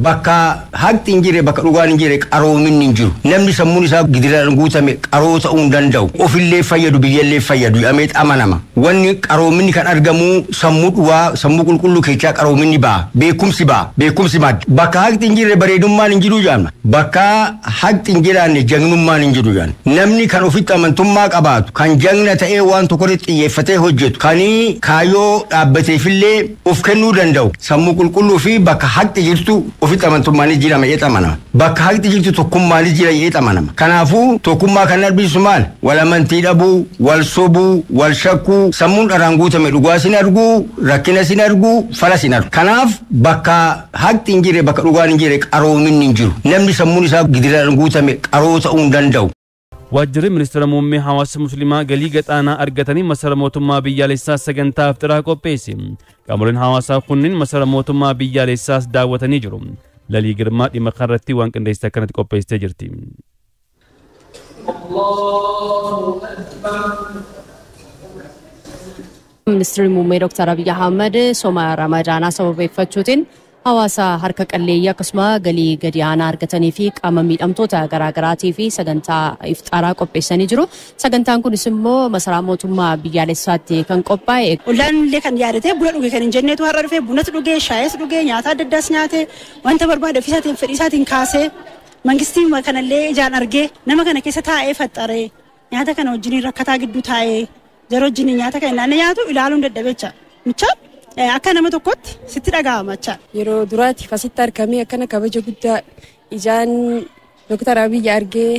Bakka haqni hin jirre, bakka dhugaan hin jirre, qaroominni hin jiru. Namni sammuun isaa gidiraan guutame qaroo ta'uu hin danda'u. Ofillee fayyadu, biyyallee fayyadu jedhamee amanama. Wanni qaroominni kan argamu sammuu dhugaa, sammuu qulqulluu keessaa qaroominni ba'a. Beekumsi ba'a. Beekumsi madda. Bakka haqni hin jirre bareedummaan hin jiru jedhama. Bakka haqni hin jiraanne jagnummaan hin jiru jedhama. Namni kan ofitti amantummaa qabaatu, kan jagna ta'ee waan tokkorratti xiyyeeffatee hojjetu, kan kaayyoo dhaabbateefillee of kennuu danda'u, sammuu qulqulluu fi bakka haqni jirtu ofitti amantummaanis jira jedhee amanama. Bakka haqni jirtu tokkummaanis jira jedhee amanama. Kanaafuu tokkummaa kan arbisu maal? Wal amantii dhabuu, wal sobuu, wal shakkuu, sammuun dharaan guutame dhugaa sin arguu, rakkina sin arguu, fala sin argu. Kanaaf bakka haqni hin jirre, bakka dhugaan hin jirre, qaroominni hin jiru. Namni sammuun isaa gidiraan guutame qaroo ta'uu hin danda'u. Waajjirri Ministeera Muummee hawaasa Musliimaa galii gaxaanaa argatanii masara mootummaa biyyaalessaa sagantaa afxiraa qopheesse. Qaamoleen hawaasaa kunneen masara mootummaa biyyaalessaas daawwatanii jiru. Lalii Girmaa dhimma kanarratti waan qindeessite akkanatti qopheessitee jirti. Ministeerri Muummee Dr. Abiyyi Ahmad sooma Ramadaanaa sababeeffachuutiin hawaasa harka qalleeyyii akkasuma galii gadi aanaa argatanii fi qaama miidhamtoota garaagaraatii fi sagantaa iftaaraa qopheessanii jiru. Sagantaan kunis immoo masaraa mootummaa biyyaalessaatti kan qophaa'e. Ollaan illee kan yaadatee buna dhuge kan hin jenneetu har'a dhufee bunas dhugee, shaayis dhugee, nyaata adda addaas nyaatee, wanta barbaade ofiisaatiin fedhii isaatiin kaasee, mangistii kanallee ijaan argee, nama kana keessa taa'ee faxaree, nyaata kana wajjin rakkataa gidduu taa'ee jara wajjin nyaata kana naannoo nyaatu ilaaluun dadhabecha. Michaa akka nama tokkotti sitti dhaga'ama jecha. Yeroo duraatiif asitti argamee akkana kabaja guddaa ijaan Dr. Abiyyi argee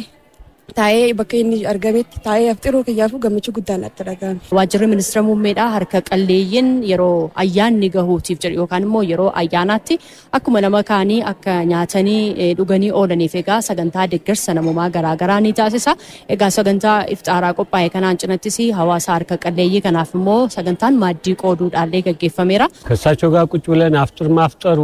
taa'ee bakka inni argametti taa'ee afxiruu kiyyaafuu gammachuu guddaan natti dhaga'ame. Waajjirri ministeera muummeedhaa harka qalleeyyiin yeroo ayyaanni gahuutiif jedhu yookaan immoo yeroo ayyaanaatti akkuma nama kaanii akka nyaatanii dhuganii oolaniif egaa sagantaa deeggarsa namoomaa garaagaraa ni taasisa. Egaa sagantaa iftaaraa qophaa'e kanaan cinattis hawaasa harka qalleeyyii kanaaf immoo sagantaan maaddii qooduudhaallee gaggeeffameera. ከእሳቸው ጋር ቁጭ ብለን አፍጥር ማፍጠሩ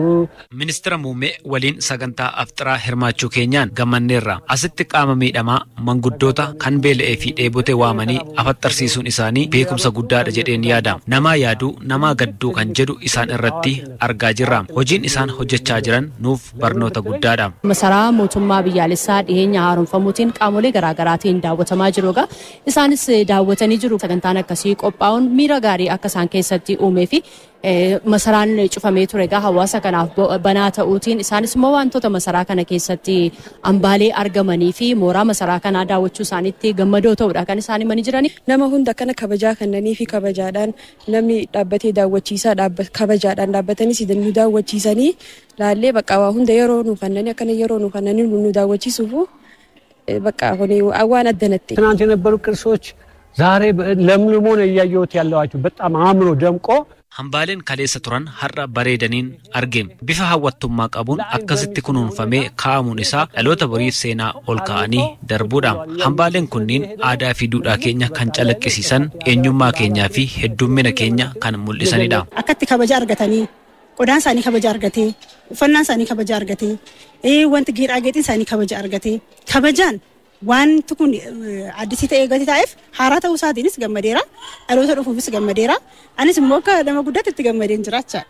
Ministeera muummee waliin sagantaa afxiraa hirmaachuu keenyaan gammanneerra. Asitti qaama miidhamaa, manguddoota, kan beela'ee fi dheebote waamanii afaxxarsiisuun isaanii beekumsa guddaadha jedheen yaada. Namaa yaaduu, namaa gadduu kan jedhu isaan irratti argaa jirra. Hojiin isaan hojjechaa jiran nuuf barnoota guddaadha. Masaraa mootummaa biyyaalessaa dhiyeenya haaromfamuutiin qaamolee garaagaraatiin daawwatamaa jiru egaa isaanis daawwatanii jiru. Sagantaan akkasii qophaa'uun miira gaarii akka isaan keessatti uumee fi masaraan cufamee ture egaa hawaasa kanaaf banaa ta'uutiin isaanis immoo wantoota masaraa kana keessatti hambaalee argamanii fi mooraa masaraa kanaa daawwachuu isaaniitti gammadoo ta'uudha kan isaan himanii jirani. Nama hunda akkana kabajaa kennanii fi kabajaadhaan namni dhaabbatee daawwachiisaa kabajaadhaan dhaabbatanii nu daawwachiisanii laallee bakka waa hunda yeroo nu kennanii akkana yeroo nu kennanii nu daawwachiisuufu bakka kuni waan addanatti. ትናንት የነበሩ ቅርሶች ዛሬ ለምልሞ ነው እያየሁት ያለኋቸው። በጣም አምሮ ደምቆ Hambaaleen kaleessa turan har'a bareedaniin arge. Bifa hawwattummaa qabuun akkasitti kunuunfamee kaa'amuun isaa dhaloota boriif seenaa ol kaa'anii darbuudha. Hambaaleen kunniin aadaa fi duudhaa keenya kan calaqqisiisan, eenyummaa keenyaa fi heddummina keenya kan mul'isanidha. Akkatti kabaja argatanii, qodaan isaanii kabaja argatee, uffannaan isaanii kabaja argatee, wanti geexaageexiin isaanii kabaja argatee, kabajaan wanti kun addisii ta'ee gati taa'eef haaraa ta'uu isaatiinis gammadeera. Dhaloota dhufuufis gammadeera. Anis immoo akka nama guddaatti itti gammadeen jiraachaa.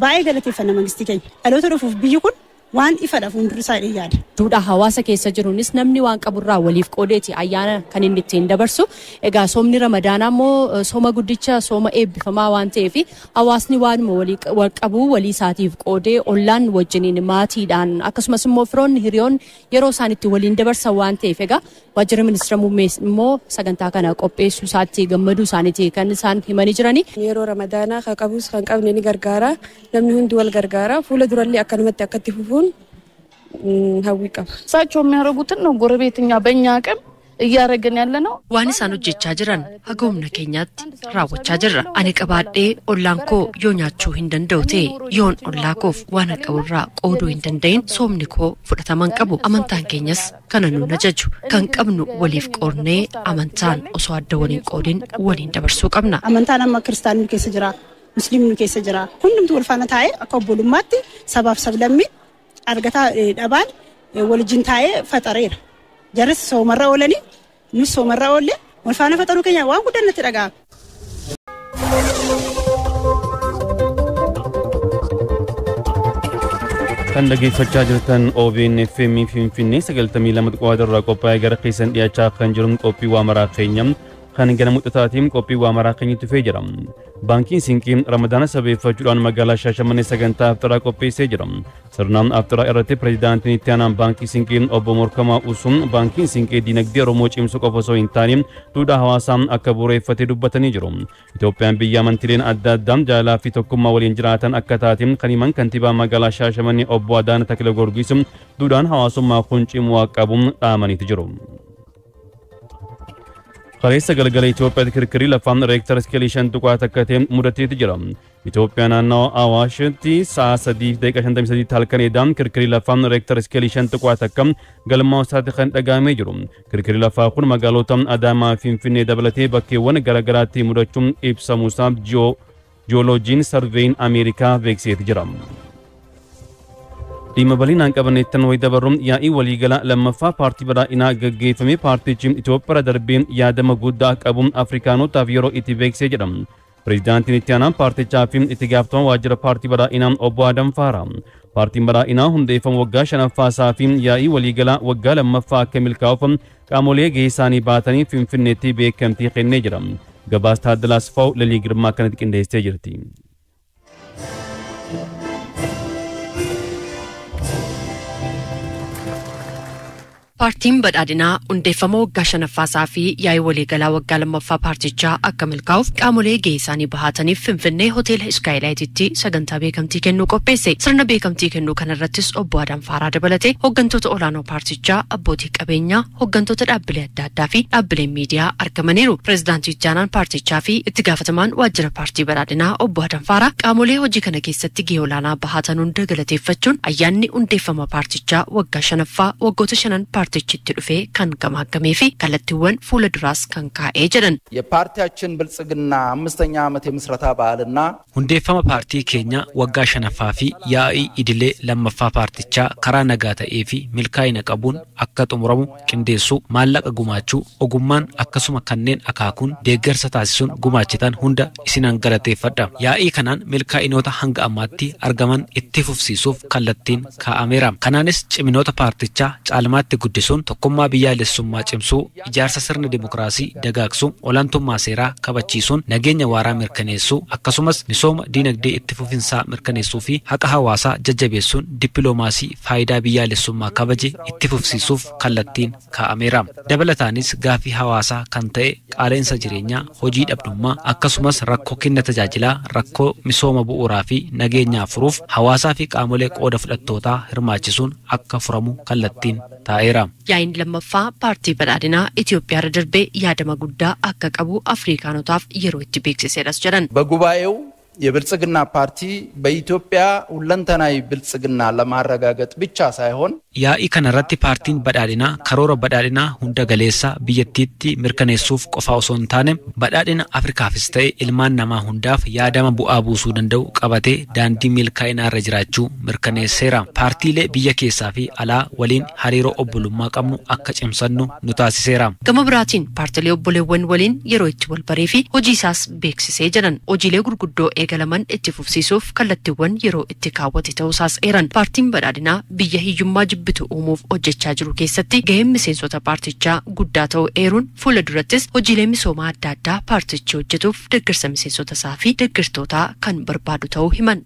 Baay'ee galateeffanna mangistii keenya. Dhaloota dhufuuf biyyi kun waan ifadha fuuldura isaa yaada. Duudhaa hawaasa keessa jiruunis namni waan qaburraa waliif qoodeeti ayyaana kan inni ittiin dabarsu. Egaa soomni Ramadaanaa immoo sooma guddicha, sooma eebbifamaa waan ta'eef hawaasni waanuma wal qabu walii isaatiif qoodee ollaan wajjiniin maatiidhaan akkasumas immoo firoonni hiriyoon yeroo isaan itti waliin dabarsan waan ta'eef egaa waajjirri ministeera muummee immoo sagantaa kana qopheessuu isaatti gammaduu isaaniiti kan isaan himanii jirani. Yeroo Ramadaanaa kan qabus kan qabne ni gargaara. Namni hundi wal gargaara. Fuula durallee akkanumatti akkatti fufuun hawwii qaba. እሳቸው የሚያደርጉትን ነው ጎረቤት እኛ በእኛ አቅም እያደረግን ያለ ነው። Waan isaan hojjechaa jiran haga humna keenyaatti raawwachaa jirra. Ani qabaadhee ollaan koo yoo nyaachuu hin danda'u ta'e, yoon ollaa koof waan qaburraa qooduu hin danda'in, soomni koo fudhatama hin qabu. Amantaan keenyas kana nu ajaju. Kan qabnu waliif qoodnee amantaan osoo adda waliin qoodin waliin dabarsuu qabna. Amantaan amma kiristaanni keessa jira, musliimni keessa jira. Hundumtu wal faana taa'ee akka obbolummaatti sabaaf sablammiin argataa dhabaan waliin taa'ee faxareera. Jarris soomarra oolanii, nus soomarra oolle, wal faana faxaruu keenya waan guddaan natti dhaga'ama. Kan dhaggeeffachaa jirtan OBN FM Finfinnee 92.1 irraa qophaa'ee gara keessan dhiyaachaa kan jiru qophii waa maraa keenya kan gara muxataatiin qophii waa maraa keenyatti dhufee jira. Baankiin Siinqee Ramadaana sabeeffachuudhaan magaalaa Shaashamannee sagantaa afxiraa qopheessee jira. Sirna afxiraa irratti pireezidaantiin itti aanaan Baankii Siinqee obbo Morkamaa Usuun Baankiin Siinqee diinagdee Oromoo cimsuu qofa osoo hin taane duudhaa hawaasaa akka bu'uureffatee dubbatanii jiru. Itoophiyaan biyya amantiileen adda addaa jaalalaa fi tokkummaa waliin jiraatan akka taate kan himan kantiibaa magaalaa Shaashamannee obbo Adaana Takla Goorgis duudhaan hawaasummaa kun cimuu akka qabu dhaamaniitu jiru. Kaleessa galgala Itoophiyaatti kirkirri lafaa reektar iskeelii 5.1 ta'e mudateetu jira. Itoophiyaa naannoo Awaashitti sa'a 3:53 halkan eedaan kirkirri lafaa reektar iskeelii 5.1 galmaa isaatti kan dhagahamee jiru. Kirkirri lafaa kun magaalota Adaamaa fi Finfinnee dabalatee bakkeewwan garaagaraatti mudachuun ibsamuusaa jiyooloojiin sarveeyin Ameerikaa beeksiseeti jira. Dhimma bal'inaan qabanneettan wayi dabarruun yaa'ii waliigalaa lammaffaa paartii badhaadhinaa gaggeeffame paartichi Itoophiyaa darbee yaadama guddaa qabuun Afrikaanotaaf yeroo itti beeksisee jedha. Pireezidaantiin itti aanaan paartichaa fi itti gaafatamaa waajjira paartii badhaadhinaa obbo Adam Faara. Paartiin badhaadhinaa hundeeffama waggaa shanaffaa isaa fi yaa'ii waliigalaa waggaa lammaffaa akka milkaa'uuf qaamolee gahee isaanii baatanii Finfinneetti beekamtii kennee jira. Gabaasa Taaddalaa Asfaaw Lalii Girmaa kanatti qindeessitee jirti. Paartiin badhaadhinaa hundeeffama waggaa shanaffaasaa fi yaa'ii waliigalaa waggaa lammaffaa paartichaa akka milkaa'uuf qaamolee gahee isaanii bahataniif Finfinnee hoteela Iskaayilaayititti sagantaa beekamtii kennuu qopheesse. Sirna beekamtii kennuu kanarrattis obbo Adam Faaraa dabalatee hooggantoota olaanoo paartichaa, abbootii qabeenyaa, hooggantoota dhaabbilee adda addaa fi dhaabbileen miidiyaa argamaniiru. Pireezidaantii itti aanaan paartichaa fi itti gaafatamaan waajjira paartii badhaadhinaa obbo Adam Faaraa qaamolee hojii kana keessatti gahee olaanaa bahatan hunda galateeffachuun ayyaanni hundeeffama paartichaa waggaa shanaffaa waggoota shanan paartichitti dhufee kan gamaggamee fi kallattiiwwan fuula duraas kan kaa'ee jedhan. የፓርቲያችን ብልጽግና አምስተኛ ዓመት የምስረታ በዓልና Hundeeffama paartii keenya waggaa shanaffaa fi yaa'ii idilee lammaffaa paartichaa karaa nagaa ta'ee fi milkaa'ina qabuun akka xumuramu qindeessuu, maallaqa gumaachuu, ogummaan akkasuma kanneen akaakuun deeggarsa taasisuun gumaachitan hunda isinan galateeffadha. Yaa'ii kanaan milkaa'inoota hanga ammaatti argaman itti fufsiisuuf kallattiin kaa'ameera. Kanaanis ciminoota paartichaa caalmaatti guddisuun tokkummaa biyyaalessummaa cimsuu, ijaarsa sirna dimokiraasii dagaagsuu, olaantummaa seeraa kabachiisuun nageenya waaraa mirkaneessuu, akkasumas misooma diinagdee itti fufinsaa mirkaneessuu fi haqa hawaasaa jajjabeessuun dippiloomaasii faayidaa biyyaalessummaa kabaje itti fufsiisuuf kallattiin kaa'ameera. Dabalataanis gaaffii hawaasaa kan ta'e qaala'insa jireenyaa, hojii dhabdummaa, akkasumas rakkoo kenna tajaajilaa, rakkoo misooma bu'uuraa fi nageenyaa furuuf hawaasaa fi qaamolee qooda fudhattootaa hirmaachisuun akka furamu kallattiin taa'eera. Yaa'iin lammaffaa paartii badhaadhinaa Itoophiyaa irra darbee yaadama guddaa akka qabu Afrikaanotaaf yeroo itti beeksisedhas jedhan. በጉባኤው የብልጽግና ፓርቲ በኢትዮጵያ ሁለንተናዊ ብልጽግና ለማረጋገጥ ብቻ ሳይሆን Yaa'ii kanarratti paartiin badhaadhinaa karoora badhaadhinaa hunda galeessa biyyattiitti mirkaneessuuf qofa osoo hin taane badhaadhina Afrikaafis ta'e ilmaan namaa hundaaf yaadama bu'aa buusuu danda'u qabatee daandii milkaa'inaa irra jiraachuu mirkaneesseera. Paartiilee biyya keessaa fi alaa waliin hariiroo obbolummaa qabnu akka cimsannu nu taasiseera. Gama biraatiin paartiilee obboleewwan waliin yeroo itti wal baree fi hojii isaas beeksisee jedhan. Hojiilee gurguddoo eegalaman itti fufsiisuuf kallattiiwwan yeroo itti kaawwate ta'uusaas eeran. Paartiin badhaadhinaa biyya hiyyummaa jibbitu uumuuf hojjechaa jiru keessatti gaheen miseensota paartichaa guddaa ta'uu eeruun fuula durattis hojiilee misoomaa adda addaa paartichi hojjetuuf deeggarsa miseensota isaa fi deeggartootaa kan barbaadu ta'uu himan.